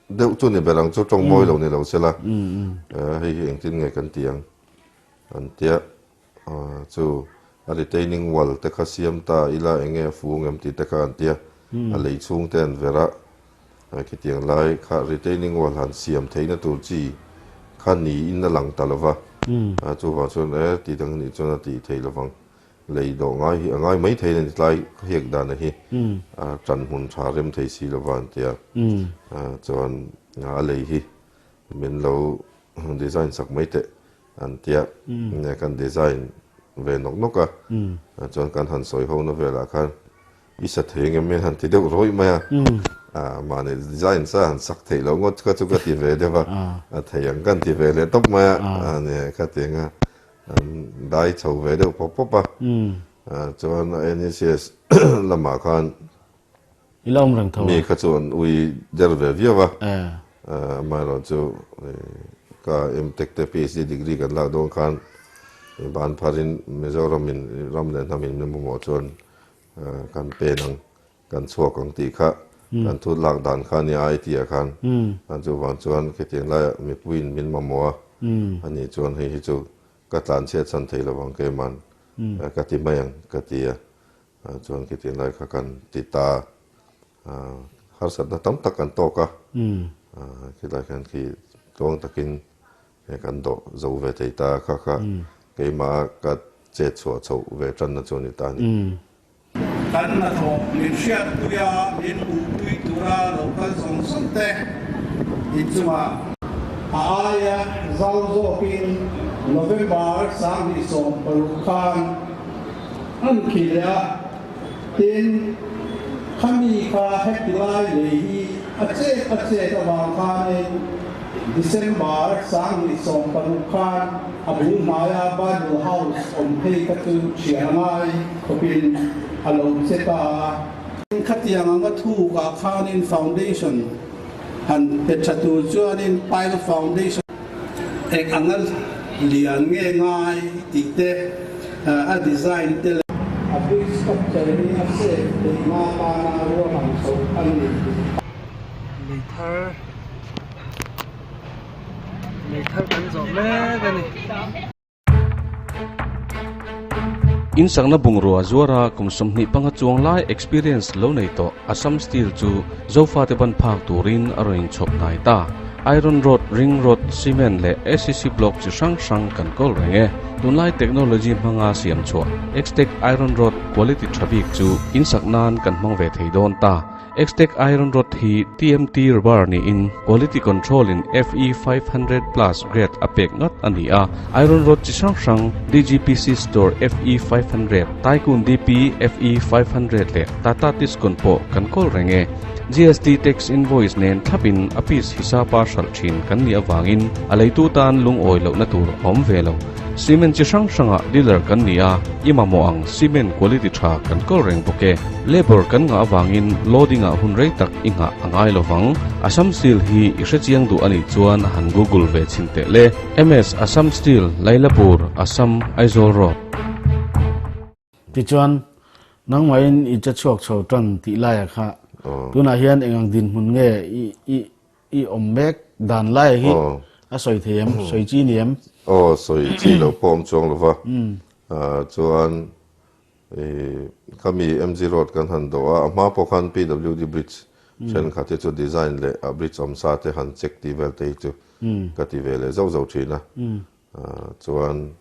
Speaker 3: deuh chu ni ber ang chu tawng mawi lo ni lo sela, hei hi engtin nge kan ti ang an tia. Chu a retaining wall te kha siam ta ila eng nge a fu ngem tih te kha an tia, a lei chhung te an ver a, khitiang lai kha retaining wall han siam theihna tur chi kha niin a lang ta lova, chuvang chuan e tih dang nih chuan a tih theih lovang, lei dawh ngai hi a ngai mai thei a ni tlai hiak dana hi a tan hmun tha rem thei si lova an tia, chuan a lei hi min lo design sak mai teh. An tia, nia kan design ve nawk nawk a, chuan kan han sawi ho na velah khan i sa thei engem min han ti deuh rawih mai a. Mahni design sa han sak theih loh ngawt kha chu ka ti ve deuh a, a thei ang kan ti ve leh tawp mai a, a ni kha tiang a an dai chho ve deuh pawp pawp a. Chuan NECS lamah khan
Speaker 2: I la awm reng tho a.
Speaker 3: Mi kha chu an ui der ve viau a, amaherawhchu ka MTech te PhD degree kan lak dawn khan ban pharin Mizoramin ram leh hnamin min mamawh chuan kan pen ang. Kan chhuak ang tih kha kan thu lak dan kha nia I tih ah khan an chuvang chuan khitiang laiah mipuiin min mamawh a, ani chuan hei hi chu ka tlanchhiat chhan thei lo ang keiman ka ti mai ang ka ti a, chuan khitiang lai kha kan ti ta a, harsatna tam tak kan tawk a, khilai khan khi tluang takin he kan dawh zo ve thei ta kha kha keimah ka chet chhuah chhoh ve tanna chu a ni ta a ni.
Speaker 4: Kan hnathawh min hriatpui a, min hmuhpui tura lo kal zawng zawng te inchungah. A aia zau zawkin November 2016 khan an khi leh a, tin, khami kha heti lai lei hi a chet a chet avang khanin December 2016 khan a bul hnaia Bible House awm phei kha chu thian a ngai khawpin a lo che ta a. Khatiang anga thukah khanin foundation han pe tha tur chuanin pile foundation eng anga lian nge ngai tih te a design te leh a bridge structure hi a safe theih nga tana ruahman chhoh a ni.
Speaker 5: Lei thar lei thar kan zawh mek a ni.
Speaker 1: In sakna bungrua zuara kum 25 chuang lai experience lo nei tawh Assam Steel chu Zofate ban phak turin a rawn inchhawp hnai ta. Iron rod, ring rod, cement leh ACC block chi hrang hrang kan kawl reng e. Tunlai technology hmanga siam chhuah Xtec Iron Rod quality tha bik chu in sak nan kan hmang ve thei dawn ta. Xtec Iron Rod hi TMT rubber niin quality control in FE 500 plus grade a pek ngat a ni a. Iron rod chi hrang hrang DGPC store FE 500, Tycoon DP FE 500 leh Tata Tiscon pawh kan kawl reng e. GST tax invoice nen thlapin a piece hisapa hralh thin kan nih avangin a leitu tan lungawi lohna tur a awm ve lo. Cement chi hrang hrangah dealer kan ni a, i mamawh ang cement quality tha kan kawl reng bawk e. Labour kan ngah avangin loading ah hun rei tak i nghah a ngai lovang. Assam Steel hi i hrechiang duh a nih chuan han google ve chhin teh le. MS Assam Steel, Lailapur, Assam, Aizawl Road.
Speaker 2: Tichuan, nangmahin i che chhuak chho tan tih laiah kha tunah hian engang dinhmun nge i i i awm mek dan lai hi a sawi thei em? Sawi chi ni em?
Speaker 3: Aw, sawi chi lo pawh awm chuang lo va. Chuan khami MG Road kan han dawh a, a hma pawh khan PWD Bridge thenkhat hi chu design leh a bridge awm sa te han check tih vel te hi chu ka ti ve leh zauh zauh thin a. Chuan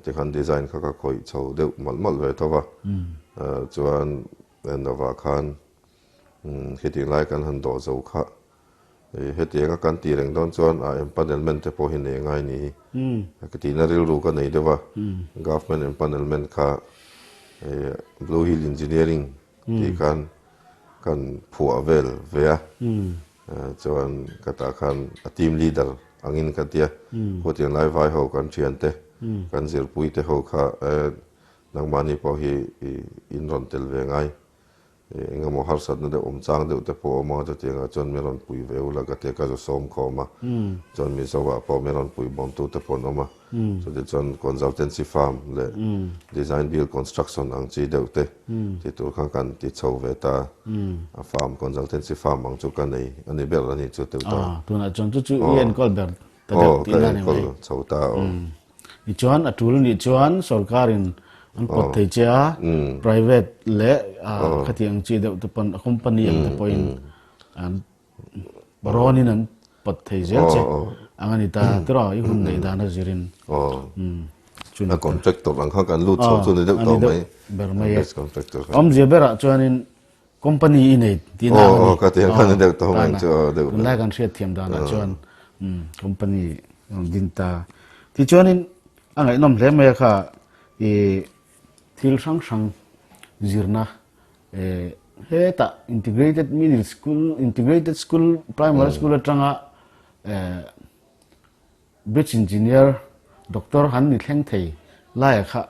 Speaker 3: tikhan design kha ka khawih chho deuh malh malh ve tho va. Chuan Nova khan Hetiang lai kan han dawh zo kha hetianga kan tih reng dawn chuan a empanelment te pawh hi nei ngai ni hi ka tihna rilru ka nei deuh a, government empanelment kha Blue Hill Engineering tih khan kan phuah vel ve a, chuan ka tah khan a team leader angin ka tia, khutiang lai vai ho kan thiante kan zirpui te ho kha nangmahni pawh hi in rawn tel ve ngai. Eng emaw harsatna deuh awm chang deuh te pawh a awm a, chutiangah chuan min rawn pui ve ula ka ti a, ka zu sawm khawm a, chuan Mizoah pawh min rawn pui bawmtu te pawh an awm a, chuti chuan consultancy firm leh design build construction ang chi deuh te ti tur khan kan ti chho ve ta a, a firm consultancy firm ang chu ka nei a ni ber a ni chu teuh ta.
Speaker 2: Tunah chuan chu chu i enkawl ber ta deuh tihna a ni mai.
Speaker 3: Aw, ka enkawl chho ta aw.
Speaker 2: Tichuan a tul nih chuan sorkarin an pawt thei che a, private leh khati ang chi deuh te pawn a company ang te pawhin an rawnin an pawt thei zel che ang a ni ta tiraw i hun neih dan a zirin.
Speaker 3: A contractor ang kha kan lut chho chu ni deuh tawh mai.
Speaker 2: Ber mai e. Awmzia berah chuanin company i nei tihna ang a ni.
Speaker 3: Aw ka ti ang khan ni deuh tawh mai chu aw deuh.
Speaker 2: Tunlai kan hriat thiam danah chuan company rawn din ta. Tichuanin a ngaihnawm hle mai a kha i thil hrang hrang zirna. Hetah Integrated Middle School, Integrated School, Primary School atanga Bridge Engineer Doctor han ni thleng thei laia kha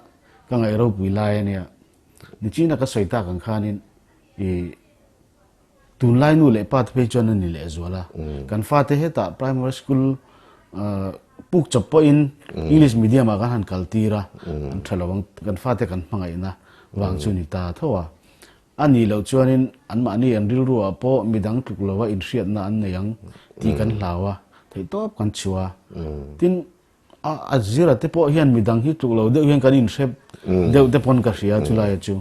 Speaker 2: ka ngaih ropui lai a nia. Nichina ka sawi tak ang khanin i tunlai nu leh pa te phei chuan a ni lehzual a. Kan fate hetah Primary School puk chawp pawhin English Medium ah kan han kal tir a, an tha lo ang, kan fate kan hmangaihna vang chu ni ta tho a. A nih loh chuanin anmahni an rilru ah pawh midang tluk lova inhriatna an nei ang tih kan hlau a, theihtawp kan chhuah a. Tin, a a zira te pawh hian midang hi tluk lo deuh hian kan inhrep deuh te pawn ka hria chulai chu.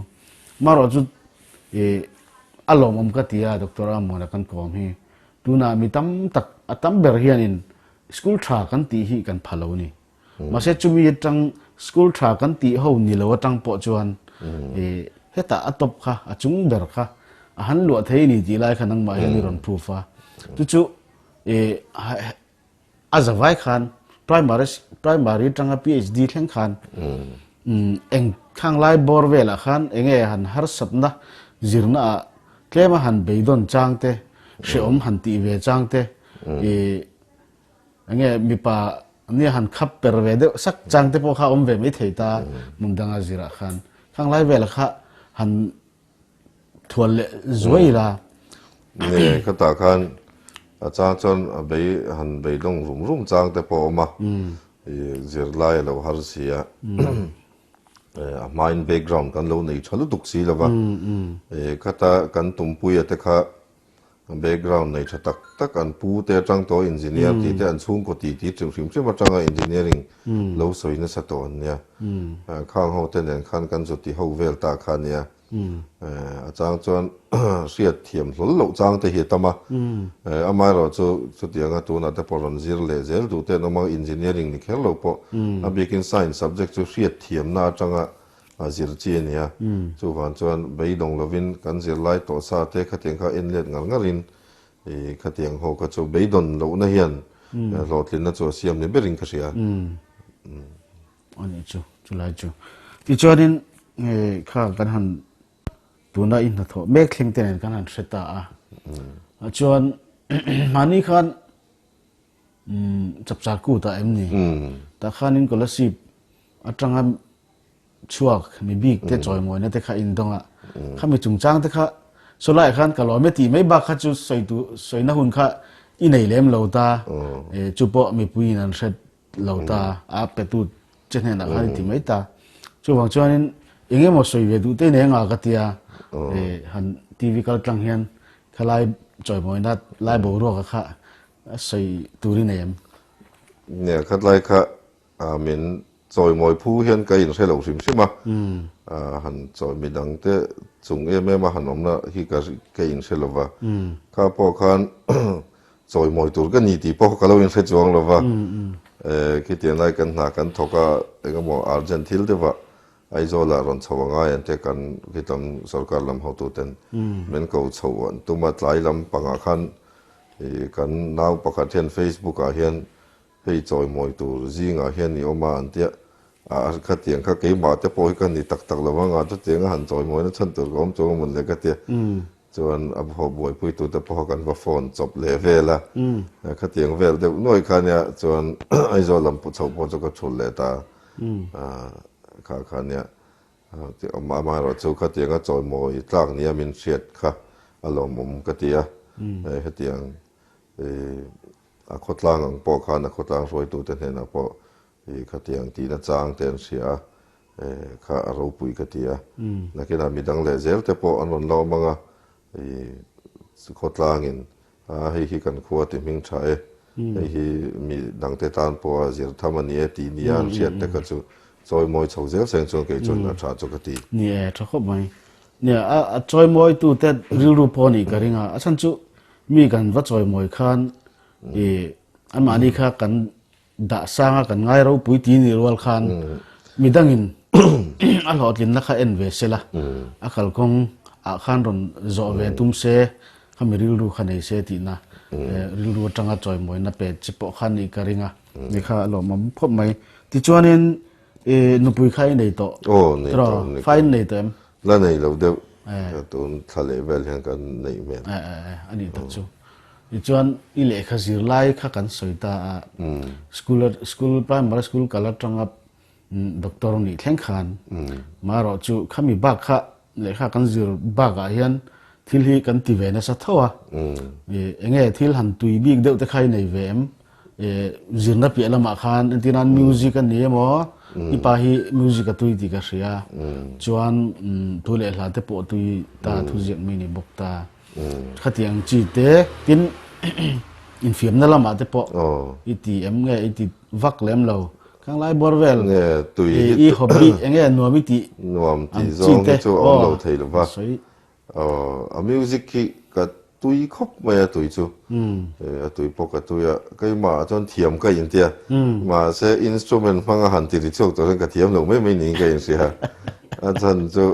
Speaker 2: Marawh chu ih a lawmawm ka ti a Doctor Amuana kan kawm hi. Tunah mi tam tak a tam ber hianin school tha kan tih hi kan pha lo ni. Mahse chumi atang school tha kan tih ho ni lo atang pawh chuan ih hetah a top kha a chung ber kha a han luah thei ni tih lai kha nangmah hian i rawn proof a. Chu chu ih a zavai khan primary primary atanga PhD thleng khan eng khang lai bawr velah khan enge han harsatna zirna ah tlema han beidawn chang te hrehawm han tih ve chang te ih Enge mipa nia han khap per ve deuh sak chang te pawh kha awm ve mai thei ta hmun danga zirah khan. Khang lai velah kha han thual leh zuai ila.
Speaker 3: Nge khatah khan a chang chuan a bei han beidawng rum rum chang te pawh a awm a, zirlai a lo har si a, a hmain background kan lo nei tha lutuk si lo va, khata kan tumpuia te kha Background nei tha tak tak an pu te atang tawh engineer tih te an chhungkaw tih tih hrim hrim hrim atanga engineering lo sawi nasa tawh an nia. Khang ho te nen khan kan zu ti ho vel ta kha nia. A chang chuan hriat thiam hlawl loh chang te hi a tam a. Amaherawh chu chutianga tunah te pawh rawn zir leh zel duh te an awm a, engineering ni kher lo pawh a bikin science subject chu hriat thiamna atanga A zir chi a nia. Chuvang chuan beidawng lovin kan zirlai tawh sa te khatiang kha en let ngar ngarin i khatiang ho kha chu beidawn lohna hian hlawhtlinna chu a siam ni berin ka hria.
Speaker 2: A nih chu, chulai chu. Tichuanin kha kan han tuna i hnathawh mek thleng te nen kan han hre ta a. Chuan mahni khan chapchar kut ah em ni? Tah khanin Kolasib atanga chhuak mi bik te chawimawina te kha indawng a, khami chungchang te kha sawlaiah khan ka lawm e tih mai bak kha chu sawi tu sawina hun kha i nei lem lo ta, chu pawh mipuiin an hre lo ta, a petu che hnenah khan i ti mai ta. Chuvang chuanin eng emaw sawi ve duh te nei anga ka tia, han TV kal tlang hian khalai chawimawina lai boruaka kha sawi tur i nei em?
Speaker 3: Nia, khatlai kha Min chawimawi phu hian ka inhre lo hrim hrim a, han chawi midang te chung em em a han awmna hi ka ka inhre lo va, kha pawh khan chawimawi tur ka ni tih pawh ka lo inhre chuang lo va, khitiang lai kan hna kan thawk a, engemaw urgent thil deuhah Aizawlah rawn chho a ngai an tia kan khitam sorkar lam hotuten min ko chho an tum a, tlai lam pangah khan kan nau pakhat hian Facebook ah hian Hei chawimawi tur zingah hian i awm a an tia, a khatiang kha keimah te pawh hi ka ni tak tak lo ang a, chutiang a han chawimawina chhan tur ka awm chuang a mawn le ka tia. Chuan a haw buaipuitu te pawh kan va phone chawp leh vel a, khatiang vel deuh nuai kha nia chuan Aizawl lam chhoh pawh chu ka thul leh ta kha kha nia. Amaherawh chu khatiang a chawimawi tlak nia min hriat kha a lawmawm ka ti a, hetiang A khawtlang ang pawh khan a khawtlang hruaitute hnenah pawh i khatiang tihna chang te an hria a, kha a ropui ka ti a. Nakinah midang leh zel te pawh an rawn la awm ang a, i khawtlangin a hei hi kan khua ti hming tha e, hei hi mi dangte tan pawh a zir tham a ni e tih nia an hriat te kha chu chawimawi chho zel seng chuan kei chuan a tha chu ka ti.
Speaker 2: Ni e, tha khawp mai. Nia, a chawimawitute rilru pawh a nih ka ring a, a chhan chu Mi kan va chawimawi khan i anmahni kha kan dah sang a kan ngai ropui ti nih rual khan midangin a hlawhtlinna kha en ve sela a kalkawng ah khan rawn zawh ve tum se khami rilru kha nei se tihna rilru atanga chawimawina pe chi pawh kha nih ka ring a ni kha a lawmawm khawp mai. Tichuanin i nupui kha i nei tawh
Speaker 3: Aw nei tawh
Speaker 2: fa in nei tawh em?
Speaker 3: La nei lo deuh. Tun thla leh vel hian kan neih hmel.
Speaker 2: A nih tak chu. Tichuan i lehkha zir lai kha kan sawi ta a, school school primary school kal atanga doctor nih thleng khan marawh chu khami bak kha lehkha kan zir bakah hian thil hi kan ti ve nasa tho a. Enge thil han tui bik deuh te kha i nei ve em? Zirna piah lamah khan entir nan music a ni emaw i pa hi music a tui tih ka hria chuan thu leh hla te pawh tui ta thu ziak mi ni bawk ta khatiang chi te tin infiamna lamah te pawh i ti em nge i ti vak lem lo khanglai bawr vel i hobby enge nuam i tih
Speaker 3: nuam tih zawng hi chu a awm lo thei lo va. A music hi ka tui khawp mai a tui chu. A tui pawh ka tui a, keimah ah chuan thiam ka inti a, mahse instrument hmanga han ti ri chhuak tur hian ka thiam lo mai mai niin ka inhria. A chhan chu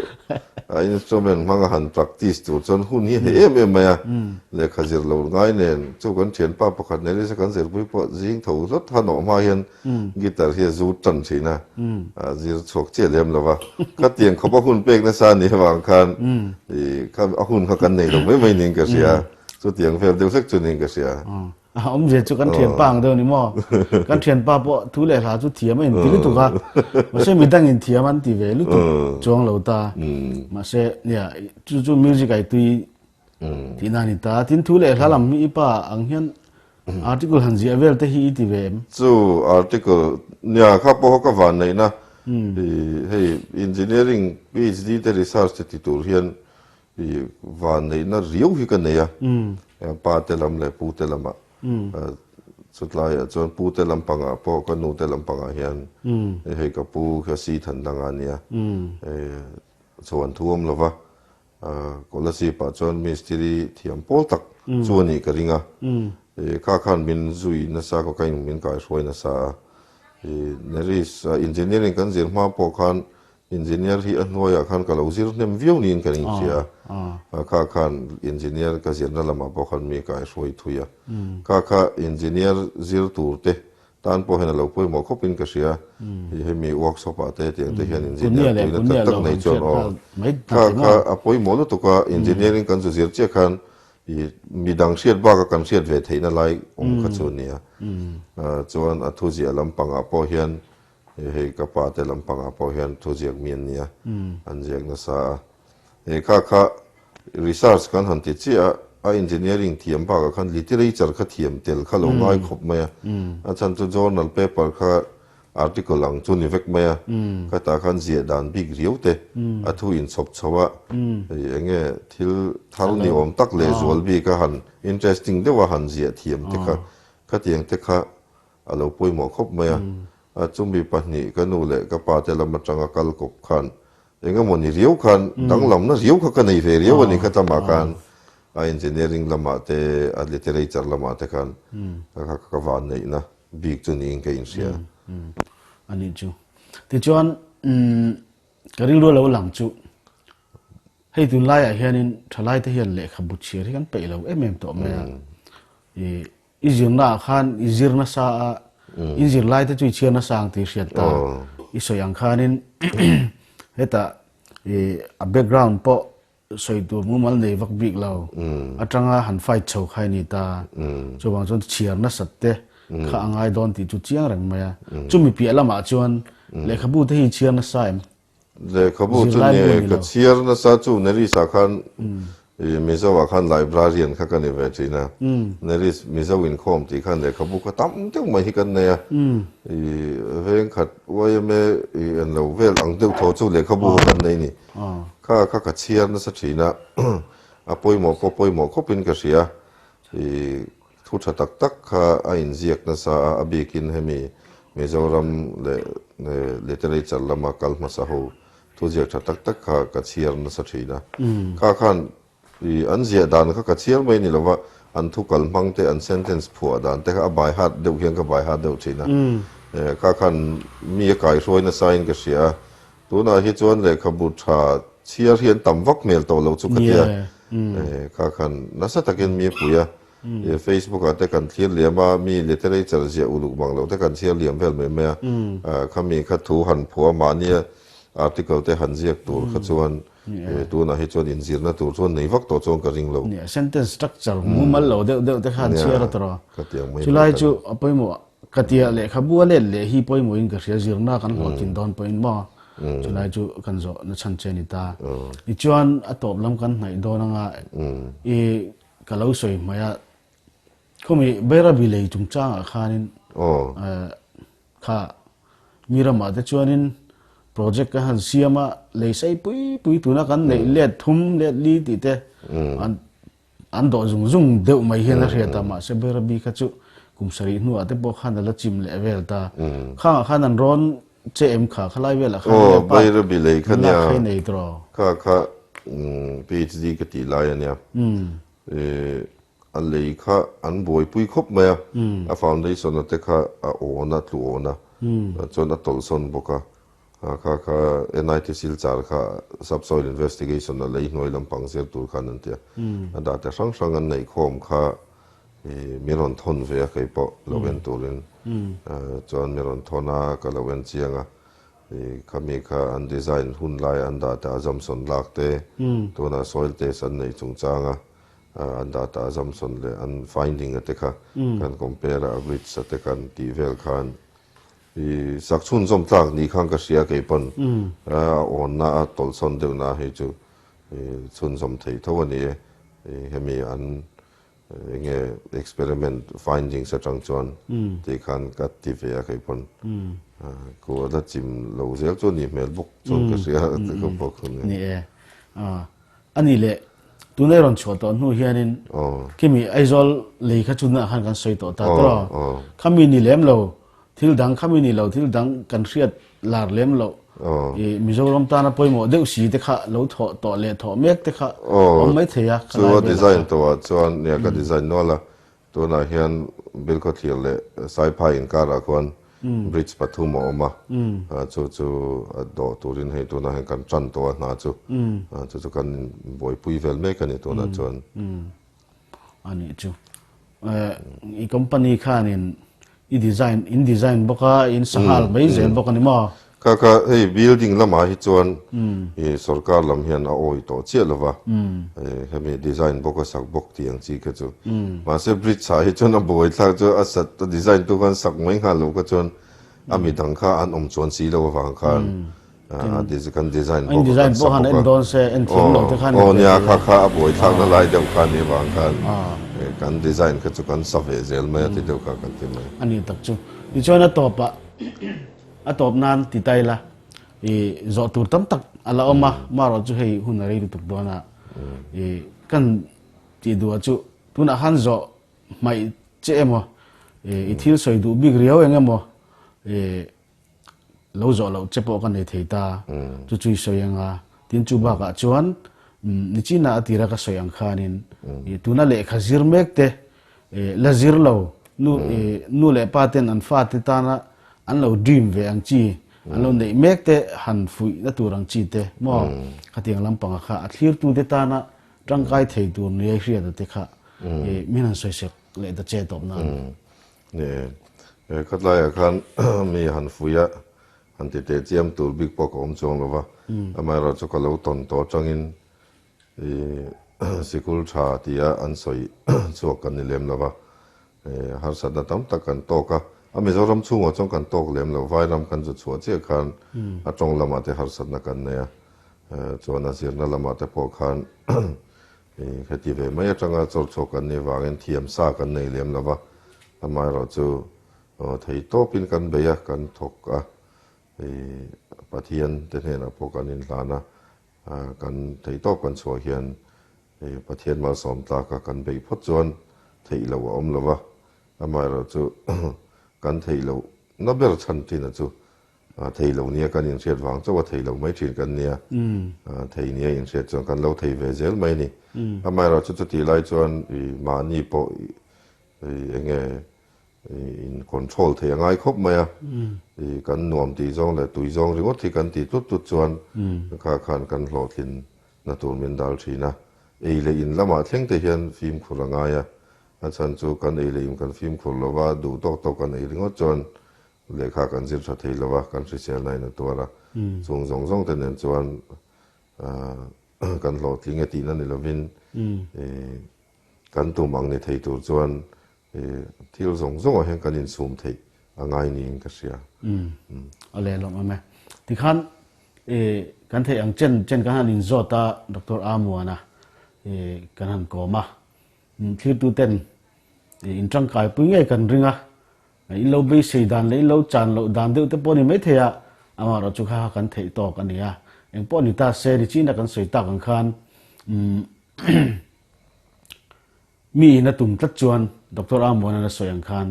Speaker 3: a instrument hmanga han practice tur chuan hun hi hei em em mai a, lehkha zir lo ngai nen chu kan thianpa pakhat nen nise kan zirpui pawh zing tho hlawt han awh hma hian Guitar hi a zu tan thin a, a zir chhuak chiah lem lo va. Khatiang khawp a hun pek nasa a nih avang khan i kha a hun kha kan nei lo mai mai niin ka hria. Chutiang vel deuh hlek chu niin ka hria.
Speaker 2: A awmzia chu kan thianpa ang deuh ni maw? Kan thianpa pawh thu leh hla chu thiam a inti lutuk a, mahse midang in thiam an ti ve lutuk chuang lo ta. Mahse nia chu chu music ai tui tihna a ni ta. Tin thu leh hla lam hi i pa ang hian Article han ziah vel te hi i ti ve em?
Speaker 3: Chu article nia kha pawh ka van neihna i hei engineering PhD te research te ti tur hian i van neihna riau hi ka nei a, pa te lam leh pu te lamah chutlaiah chuan pu te lampangah pawh ka nu te lampangah hian hei ka pu kha si than dang a nia chhuan thu awm lova Kolasib ah chuan mistiri thiam pawl tak chu a nih ka ring a, kha khan min zui nasa khaw kha in min kaihruai nasa a. Neris engineering kan zir hma pawh khan engineer hi a hnuaiah khan ka lo zir hnem viau niin ka inhria a, kha khan engineer ka zirna lamah pawh khan mi kaihruai thui a. Kha kha engineer zir tur te Tan pawh hian a lo pawimawh khawpin ka hria. Hei hemi workshop ah te tiang te hian engineer tuina tak tak nei chuan aw kha kha a pawimawh lutuk a, engineering kan zu zir chiah khan i midang hriat baka kan hriat ve theihna lai awm kha chu a nia. Chuan a thuziah lampangah pawh hian hei ka pa te lampangah pawh hian thuziak mi an nia, an ziak nasa a. He kha kha research kan han ti chiah a, a engineering thiam bakah khan literature kha thiam tel kha lo ngai khawp mai a. A chhan chu journal paper kha article ang chu ni vek mai a, khatah khan ziah dan bik riau te a thu inchhawp chho a, hei eng nge thil thar ni awm tak leh zual bik a han interesting deuh a han ziah thiam te kha khatiang te kha a lo pawimawh khawp mai a. A chumi pahnih ka nu leh ka pa te lam atanga kal kawp khan Engemaw ni riau khan danglamna riau kha ka nei ve riau a ni kha tamah khan a engineering lamah te a literature lamah te khan kha ka van neihna bik chu niin ka inhria.
Speaker 2: A nih chu. Tichuan ka rilru a lo lang chu hei tunlaiah hianin thalaite hian lehkhabu chhiar hi kan peih lo em em tawh mai a. I I zirna ah khan i zir nasa a, in zir lai te chu i chhiar nasa ang tih i hriat ta. I sawi ang khanin hetah i a background pawh sawi tur mumal nei vak bik lo atanga han fight chho kha i ni ta. Chuvang chuan chhiar nasat te kha a ngai dawn tih chu chiang reng mai a. Chumi piah lamah chuan lehkhabu te hi i chhiar nasa em?
Speaker 3: Lehkhabu chu ni ka chhiar nasa chu Neris ah khan Mizo ah khan librarian kha ka ni ve thin a, Neris Mizo inkhawm tih khan lehkhabu kha tam deuh mai hi kan nei a, i veng khat yma i en lo vel ang deuh tho chu lehkhabu kha kan nei ni. Kha kha ka chhiar nasa thin a, a pawimawh pawh pawimawh khawpin ka hria, i Thu tha tak tak kha a inziak nasa a, a bikin hemi Mizoram leh literature lama kal hmasa ho thuziak tha tak tak kha ka chhiar nasa thin a. Kha khan i an ziah dan kha ka chhiar mai ni lova, an thu kal hmang te, an sentence phuah dan te kha a by heart deuh hian ka by heart deuh thin a. Kha khan mi a kaihruai nasain ka hria a. Tunah hi chuan lehkhabu tha chhiar hi an tam vak hmel tawh lo chu ka tia. Kha khan nasa takin mi a pui a. Facebook ah te kan thlir liam a, mi literature ziah uluk bang loh te kan chhiar liam vel mai mai a. Khami kha thu han phuah mahnia article te han ziak tur kha chuan. Tunah hi chuan inzirna tur chuan nei vak tawh chuan ka ring lo.
Speaker 2: Nia, sentence structure mumal lo deuh deuh te khan chhiar a tawrh a. Chulai chu a pawimawh ka tia lehkhabu a let leh hi pawimawhin ka hria zirna kan hlawhtlin dawn pawhin maw chulai chu kan zawh na chhan che a ni ta. Tichuan a tawp lam kan hnaih dawn anga i ka lo sawi hmai a khawmi Bairabi lei chungchangah khanin Kha mi ramah te chuanin project kan han siam a, lei sei pui pui tuna kan neih let thum let li tih te an an dawh zung zung deuh mai hian a hriat a, mahse Bairabi kha chu kum sarih hnuah te pawh khan a la chim leh vel ta. Khangah khan an rawn che em kha, khalai velah khan
Speaker 3: Aw, Bairabi lei kha nia.
Speaker 2: Lak nei tawh.
Speaker 3: Kha kha PhD ka tih lai a nia. A lei kha an buaipui khawp mai a, a foundation a te kha a awn a, tlu awn a, chuan a tawlhsawn bawk a, kha kha NIT Silchar kha subsoil investigation a lei hnuai lampang zir tur khan an ti a, a data hrang hrang an neih khawm kha min rawn thawn ve a kei pawh lo en turin, chuan min rawn thawn a, ka lo en chiang a, khami kha an design hun lai an data assumption lak te, tunah soil test an neih chungchang a. An data assumption leh an finding a te kha kan compare a, a bridge a te kan tih vel khan i sak chhunzawm tlak ni khan ka hria kei pawn a awnna a tawlhsawn deuh na hei chu i chhunzawm thei tho a ni e. Hemi an enge experiment findings atang chuan tih khan ka ti ve a kei pawn ku a la chim lo zel chu a nih hmel bawk chuan ka hria ti ka bawk a ni.
Speaker 2: Ni e. A ni leh, tunlai rawn chhuah tawh hnu hianin khimi Aizawl lei kha chu tunah khan kan sawi tawh ta tawh a, khami ni lem lo thil dang, khami ni lo thil dang kan hriat lar lem loh i Mizoram tana pawimawh deuh si te kha lo thawh tawh leh thawh mek te kha awm mai thei a,
Speaker 3: khalai velah kha. Chu a design tawhah chuan nia ka design nual a, Tunah hian Bilkhawthlir leh Saiphai inkarah khuan bridge pathum a awm a, chu chu a dawh turin hei tunah hian kan tan tawh a hna chu, chu chu kan buaipui vel mek a ni tunah chuan.
Speaker 2: A nih chu. I company khanin i design, in design bawk a, in sanghal mai zel bawk a ni maw?
Speaker 3: Kha kha hei building lamah hi chuan i sorkar lam hian a awi tawh chiah lo va, hemi design bawk a sak bawk tih ang chi kha chu. Mahse bridge ah hi chuan a buai thlak chu a sat a design tu khan sak mai nghal lo kha chuan a mi dang kha an awm chuan si lo avang khan kan design bawk a kan sak bawk a. Aw nia kha kha a buai thlak na lai deuh kha a nih avang khan kan design kha chu kan sa ve zel mai a ti deuh kha kan ti mai.
Speaker 2: A ni tak chu. Tichuan a tawpah. A tawp nan ti ta ila, i zawh tur tam tak a la awm a, marawh chu hei hun a rei lutuk dawn a, i kan tih duh ah chu tunah khan zawh hmaih che emaw, i thil sawi duh bik riau eng emaw i lo zawh loh che pawh ka nei thei ta, chu chu i sawi ang a, tin chu bakah chuan nichina a tira ka sawi ang khanin i tuna lehkha zir mek te La zir lo, nu nu leh pa ten an fate tana an lo dream ve ang chi, an lo neih mek te han fuih na tur ang chi te maw? Khatiang lampanga kha a thlirtu te tana tangkai thei tur nia i hriat a te kha min han sawisek leh ta che tawp nan.
Speaker 3: Ni e, khatlaiah khan mi han fuih a, han ti teh chiam tur bik pawh ka awm chuang lo va, amaherawhchu ka lo tawn tawh atangin I sikul tha tia an sawi chhuak kan ni lem lo va, harsatna tam tak kan tawk a, a Mizoram chhungah chuan kan tawk lem lo, Vairam kan zu chhuah chiah khan a tawng lamah te harsatna kan nei a, chuan a zirna lamah te pawh khan heti ve mai atanga chawr chhuak kan nih vangin thiam sa kan nei lem lo va, amaherawhchu thei tawpin kan bei a, kan thawk a, Pathian te hnenah pawh kan inhlan a, Kan theihtawp kan chhuah hian Pathian malsawm tlaka kan beih phawt chuan theih loh a awm lo va, amaherawhchu kan theih loh na ber chhan ṭhin a chu thei lo nia kan inhriat vang chauh a thei lo mai ṭhin kan nia, thei nia inhriat chuan kan lo thei ve zel mai a ni. Amaherawhchu chutih lai chuan mahni pawh eng nge In control thei a ngai khawp mai a, i kan nuam tih zawng leh tui zawng ringawt hi kan tih tlut tlut chuan kha khan kan hlawhtlin na tur min dal thin a. Ei leh in lamah thleng te hian fimkhur a ngai a, a chhan chu kan ei leh in kan fimkhur lo va, duh tawk tawk kan ei ringawt chuan lehkha kan zir tha thei lo va, kan hriselna in a tuar a, chung zawng zawng te nen chuan. Kan hlawhtling e tihna ni lovin kan tum ang ni thei tur chuan thil zawng zawngah hian kan insum theih a ngai niin ka hria.
Speaker 2: A leh lawm awm e. Tikhan kan theih ang chen chen kan han inzawt a Doctor Amuana kan han kawm a. Thirtuten in tangkaipui ngei kan ring a. In lo beisei dan leh in lo chan loh dan deuh te pawh a ni maithei a, amaherawh chu kha kha kan theih tawk a ni a. Eng pawh ni ta se, nichina kan sawi tak ang khan umm mi in a tum tlat chuan Doctor Amuan a sawi ang khan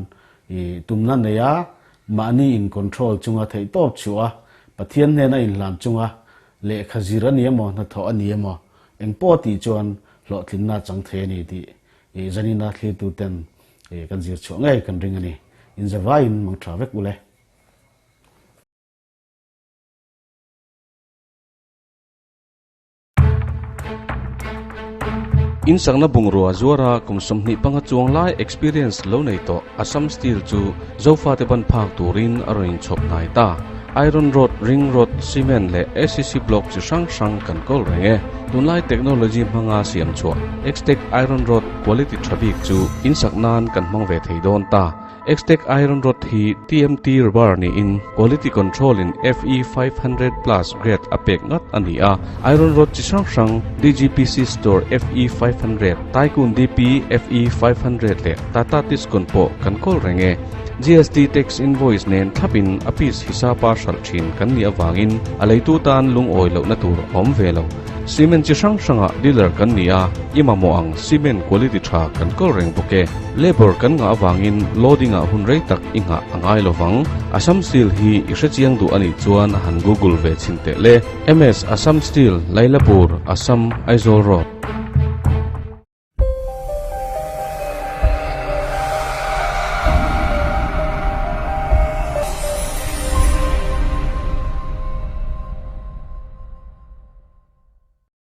Speaker 2: i tumna nei a, mahni in control chunga theih tawp chhuah a, Pathian hnena inhlan chunga lehkha zir a ni emaw, hnathawh a ni emaw, eng pawh tih chuan hlawhtlinna a chang thei a ni tih i zanina thlirtuten Kan zir chhuah ngei kan ring a ni. Inzavaiin mang tha vek ule.
Speaker 1: In sakna bungrua zuara kum 25 chuang lai experience lo nei tawh Assam Steel chu Zofate ban phak turin a rawn inchhawp hnai ta. Iron rod, ring rod, cement leh ACC block chi hrang hrang kan kawl reng e. Tunlai technology hmanga siam chhuah Extech Iron Rod quality tha bik chu in sak nan kan hmang ve thei dawn ta. Extech Iron Rod hi TMT rubber niin quality control in FE 500 plus grade a pek ngat a ni a. Iron rod chi hrang hrang DGPC store FE 500, Tycoon DP FE 500 leh Tata Tiscon pawh kan kawl reng e. GST tax invoice nen thlapin a piece hisapa hralh thin kan nih avangin a leitu tan lungawi lohna tur a awm ve lo. Cement chi hrang hrangah dealer kan ni a, i mamawh ang cement quality tha kan kawl reng bawk e. Labour kan ngah avangin loading ah hun rei tak i nghah a ngai lovang. Assam Steel hi i hrechiang duh a nih chuan han google ve chhin teh le. MS Assam Steel, Lailapur, Assam, Aizawl Road.